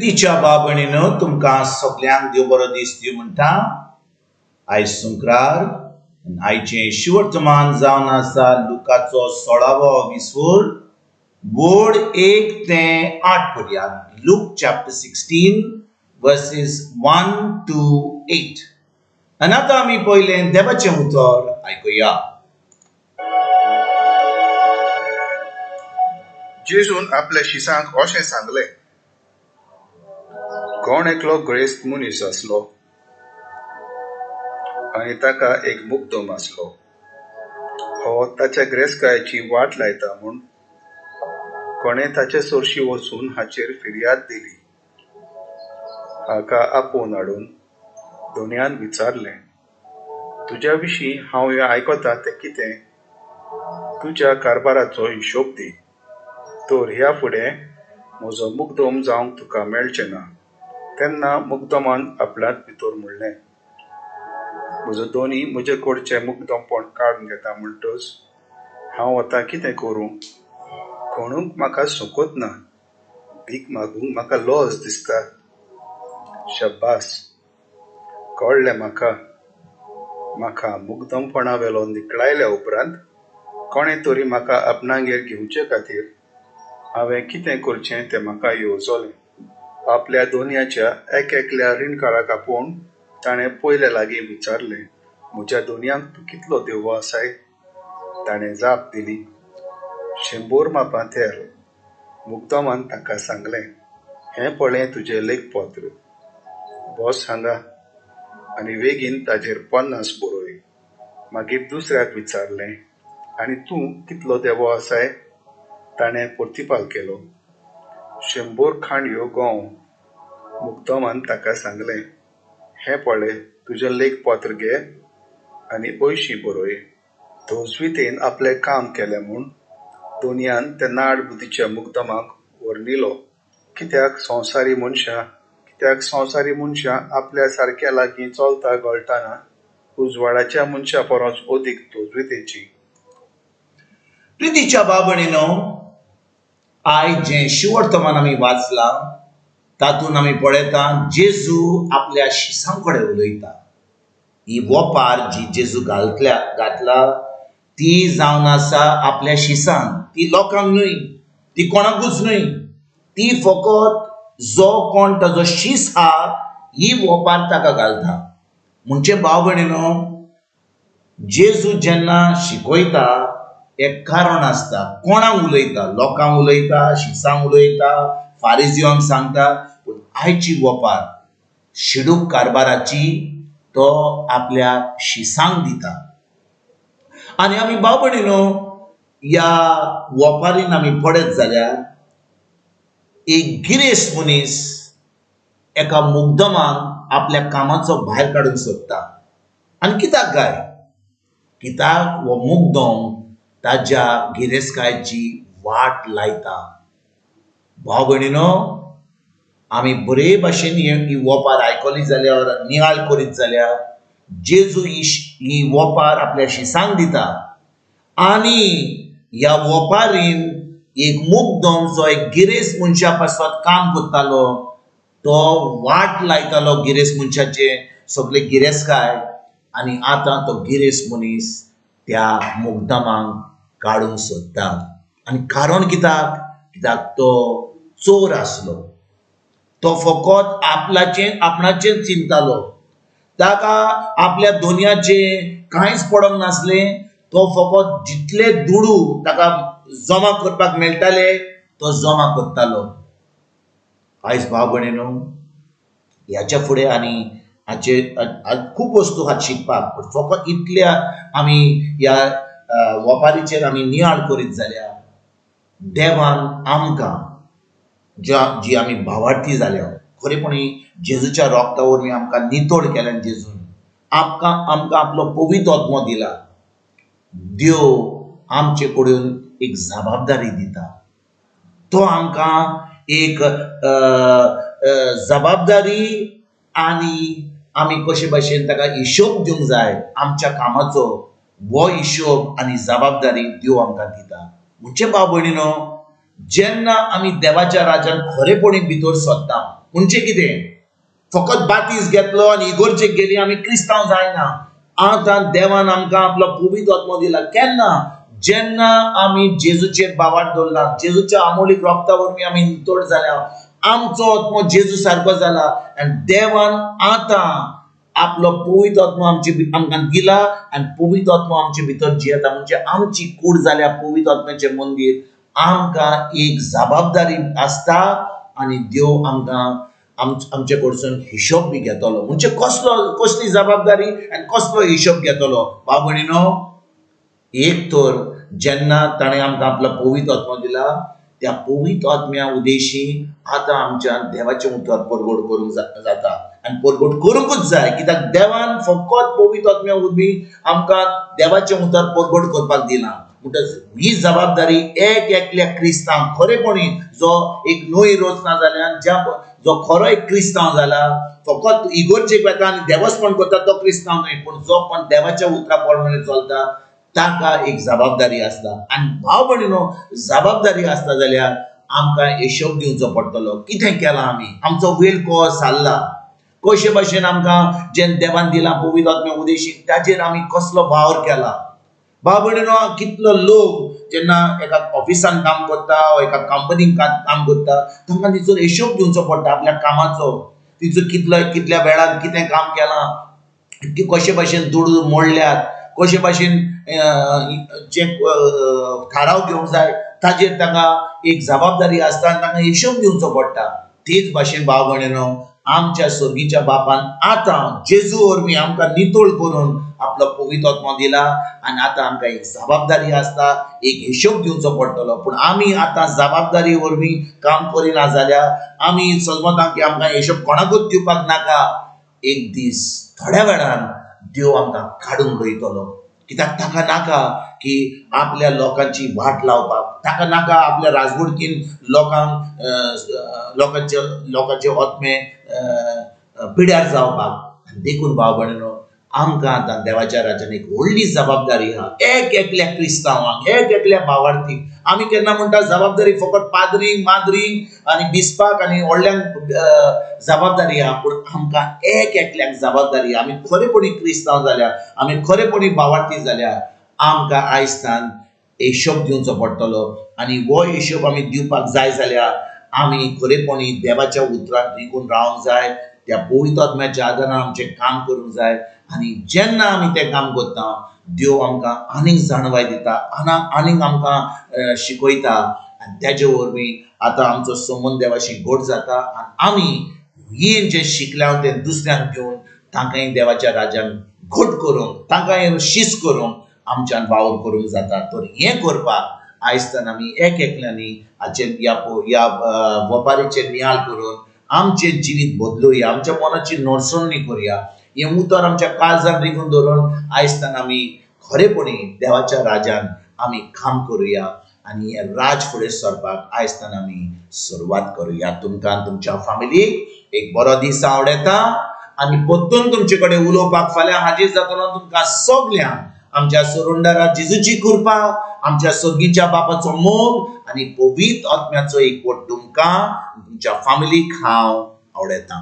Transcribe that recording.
तिच्या बाबणीन तुमकां सगल्यांक देव बरो दीस दिवं म्हणटा. आयज सुंक्रार, आयचें शिवर्तमान जावन आसा लुकाचो 16वो विसोर बोर्ड 1 ते 8 पर्यंत. Look chapter 16 versus 1 to 8. आनी आतां आमी पयलें देवाचें उतर आयकुया. जेजून आपल्या शिसांक अशें सांगलें, कोण एकलो ग्रेस्त मनीस आसलो आनी ताका एक मुकदम आसलो. हो ताच्या ग्रेस्तकायेची वाट लायता म्हूण कोणें ताचे सरशी वचून हाचेर फिर्याद दिली. हाका आपोवन हाडून दोनयान विचारलें, तुज्या विशीं हांव हें आयकतां तें कितें? तुज्या कारभाराचो हिशोब दी, तर ह्या फुडें म्हजो मुकदम जावंक तुका मेळचें ना. तेन्ना मुकदमान आपल्यांत भितर म्हणलें, म्हजो दोनी म्हजे कडचें मुकदमपण काडून घेता म्हणटच हांव आतां कितें करूं? कोणूक म्हाका सोंकत ना, भीक मागूंक म्हाका लज दिसता. शब्बास, कळ्ळें म्हाका. म्हाका मुकदमपणा वेलो निकळायल्या उपरांत कोणें तरी म्हाका आपणागेर घेवचे खातीर हांवें कितें करचें तें म्हाका येवजलें. आपल्या दोनयाच्या एक एकल्या रिणकाराक आपोवन ताणें पयल्या लागीं विचारलें, म्हज्या दोनयांक तूं कितलो देवो आसाय? ताणें जाप दिली, 100 मापां तेल. मुकदमान ताका सांगलें, हें पळय तुजें लेखपत्र, बस हांगा आनी वेगीन ताजेर 50 बरय. मागीर दुसऱ्याक विचारलें, आनी तूं कितलो देवो आसाय? ताणें प्रतिपाल केलो, 100 खांडयो गंव. मुकदमान ताका सांगलें, हें पळय तुजें लेखपत्र घे आनी 80 बरय. तजवितेन आपलें काम केलें म्हूण दोनयान त्या नाड बुद्धीच्या मुकदमाक वर्णिलो. कित्याक संवसारी मनशां आपल्या सारक्या लागीं चलता गळटाना उजवाडाच्या मनशा परस अदीक तजवितेची. प्रितीच्या बाबणीनो, आयज जें शिवर्तमान आमी वाचलां तातूंत आमी पळयता जेजू आपल्या शिसां कडेन उलयता. ही वोपार जी जेजू घातला ती जावन आसा आपल्या शिसांक, ती लोकांक न्हय, ती कोणाकूच न्हय, ती फकत जो कोण ताजो शीस आहा ही वोपार ताका घालता. म्हणजे भाव भयणीनो, जेजू जेन्ना शिकयता एक कारण आसता. कोणाक उलयता? लोकांक उलयता, शिसांक उलयता, फारिजियांक सांगता. पूण आयची वोपार शिडूक कारभाराची तो आपल्या शिसांक दिता. आनी आमी भाव भयणीनो, ह्या वोपारीन आमी पळयत जाल्यार एक गिरेस्त मनीस एका मुकदमाक आपल्या कामाचो भायर काडूंक सोदता. आनी कित्याक काय? कित्याक हो मुकदम ताज्या गिरेस्तकायेची वाट लायता. भाव भयणीनो, आमी बरे भाशेन ही वोपार आयकली जाल्यार, नियाळ करीत जाल्यार जेजू ही वोपार आपल्या शिसांक दिता. आनी ह्या वोपारीन एक मुकदम जो एक गिरेस्त मनशा पासत काम करतालो तो वाट लायतालो गिरेस्त मनशाचे सगळे गिरेस्तकाय. आनी आतां तो गिरेस्त मनीस त्या मुकदमाक काडूंक सोदता. आनी कारण कित्याक? कित्याक तो चोर आसलो. तो फकत आपणाचें चिंतालो. ताका आपल्या दोनयाचें कांयच पडोंक नासलें. तो फकत जितले दुडू ताका जमा करपाक मेळटाले तो जमा करतालो. आयज भाव भयणीनो, ह्याच्या फुडें आनी हाचे खूब वस्तू आहात शिकपाक, पूण फकत इतल्या आमी ह्या वपारीचेर आमी नियाळ करीत जाल्यार देवान आमकां जी आमी भावार्थी जाल्या, खरेपणी जेजूच्या रोगता वरवीं आमकां नितळ केल्या जेजून, आमकां आपलो पवित्र आत्मो दिला. देव आमचे कडेन एक जबाबदारी दिता. तो आमकां एक जबाबदारी आनी आमी कशे भाशेन ताका हिशोब दिवंक जाय आमच्या कामाचो, हो हिशोब आनी जबाबदारी देव आमकां दिता. म्हणजे भाव भयणीनो, जेन्ना आमी देवाच्या राज्यान खरेपणी भितर सरता, म्हणजे कितें, फकत बातीस घेतलो आनी इगोर्जेक गेली आमी क्रिस्तांव जायना. आतां देवान आमकां आपलो पवित्र आत्मो दिला. केन्ना? जेन्ना आमी जेजूचेर बावाट दवरला, जेजूच्या आमोलीक रोगता वरवीं आमी नितळ जाल्या, आमचो आत्मो जेजू सारको जाला आनी देवान आतां आपलो पवित्र आत्मो आमचे आमकां दिला आनी पवित्र आत्मो आमचे भितर जियेता. म्हणजे आमची कूड जाल्या पवित्र आत्म्याचें मंदीर. आमकां एक जबाबदारी आसता आनी देव आमकां आमचे कडसून हिशोब बी घेतलो. म्हणजे कसलो, कसली जबाबदारी आनी कसलो हिशोब घेतलो? भाव भयणीनो, एक तर जेन्ना ताणें आमकां आपलो पवित्र आत्मो दिला, त्या पवित्र आत्म्या उदेशी आतां आमच्या देवाचें उतर परगट करूंक जाता आनी परगट करूंकूच जाय. कित्याक देवान फकत पवित्र आत्म्या वरवीं आमकां देवाचें उतर परगट करपाक दिलां. म्हणटच ही जबाबदारी एक एकल्या क्रिस्तांव खरेपणी जो एक नवी रचना जाल्यान, ज्या जो खरो एक क्रिस्तांव जाला, फकत इगोर्जेक वता आनी देवस्पण करता तो क्रिस्तांव न्हय, पूण जो कोण देवाच्या उतरा प्रमाणे चलता ताका एक जबाबदारी आसता. आनी भाव भयणीनो, जबाबदारी आसता जाल्यार आमकां हिशोब दिवचो पडटलो. कितें केलां आमी, आमचो वेळ कसो सारला, कशे भाशेन आमकां जें देवान दिलां पवित्र आत्म्या उदेशी ताजेर आमी कसलो वावर केला. भाव भयणीनो, कितलो लोक जेन्ना एका ऑफिसान काम करता वा एका कंपनीन काम करता, तांकां तिचो हिशोब दिवचो पडटा आपल्या कामाचो. तिचो कितलो, कितल्या वेळान कितें काम केलां, कशे भाशेन दुडू मोडल्यात, कशे भाशेन जे थाराव घेवंक जाय ताजेर तांकां एक जबाबदारी आसता आनी तांकां हिशोब दिवचो पडटा. तेच भाशेन भाव भयणीनो, आमच्या सर्गीच्या बापान आतां जेजू वरवीं आमकां नितळ करून आपलो पवित्र आत्मो दिला आनी आतां आमकां एक जबाबदारी आसता, एक हिशोब दिवचो पडटलो. पूण आमी आतां जबाबदारी वरवीं काम करिना जाल्यार आमी समजता की आमकां हिशोब कोणाकूच दिवपाक नाका. एक दीस थोड्या वेळान देव आमकां काडून उडयतलो. कित्याक ताका नाका की आपल्या लोकांची वाट लावपाक, ताका नाका आपल्या राजवडकीन लोकांक लोकांचे लोकांचे आत्मे पिड्यार जावपाक. देखून भाव भयणीनो, आमकां आतां देवाच्या राज्यान एक व्हडली जबाबदारी आहा. एक एकल्या क्रिस्तांवांक, एक एकल्या भावार्थीक. आमी केन्ना म्हणटा जबाबदारी फकत पाद्रींक, माद्रींक आनी बिस्पाक आनी व्हडल्यांक जबाबदारी आहा, पूण आमकां एक एकल्याक जबाबदारी. आमी खरेपणी क्रिस्तांव जाल्या, आमी खरेपणी भावार्थी जाल्या, आमकां आयजतान हिशोब दिवचो पडटलो. आनी हो हिशोब आमी दिवपाक जाय जाल्यार आमी खरेपणी देवाच्या उतरान रिगून रावंक जाय, त्या पवित्र आत्म्याच्या आदारान आमचें काम करूंक जाय. आनी जेन्ना आमी तें काम करता, देव आमकां आनीक जाणवाय दिता, आनीक आमकां शिकयता आनी तेजे वरवीं आतां आमचो संबंद देवाशी घट जाता आनी आमी हें जें शिकल्या तें दुसऱ्यांक दिवन तांकांय देवाच्या राज्यान घट करूंक, तांकांय शीस करूंक आमच्यान वावर करूंक जाता. तर हें करपाक आयजतान आमी एक एकल्यांनी हाचेर ह्या वपारीचेर नियाळ करून आमचें जिवीत बदलुया, आमच्या मनाची नरसणी करुया. हें उतर आमच्या काळजान रिगून दवरून आयजतान आमी खरेपणी देवाच्या राज्यान आमी काम करुया आनी हें राज फुडें सरपाक आयजतान आमी सुरवात करुया. तुमकां तुमच्या फामिलीक एक बरो दीस आवडटा आनी परतून तुमचे कडेन उलोवपाक फाल्यां हाजीर जातलो. तुमकां सगल्यांक आमच्या सोरुंडारा जेजूची कृपा, आमच्या सर्गीच्या बापाचो मोग आनी पवित्र आत्म्याचो एकवट तुमकां तुमच्या फामिलीक हांव आवडटा.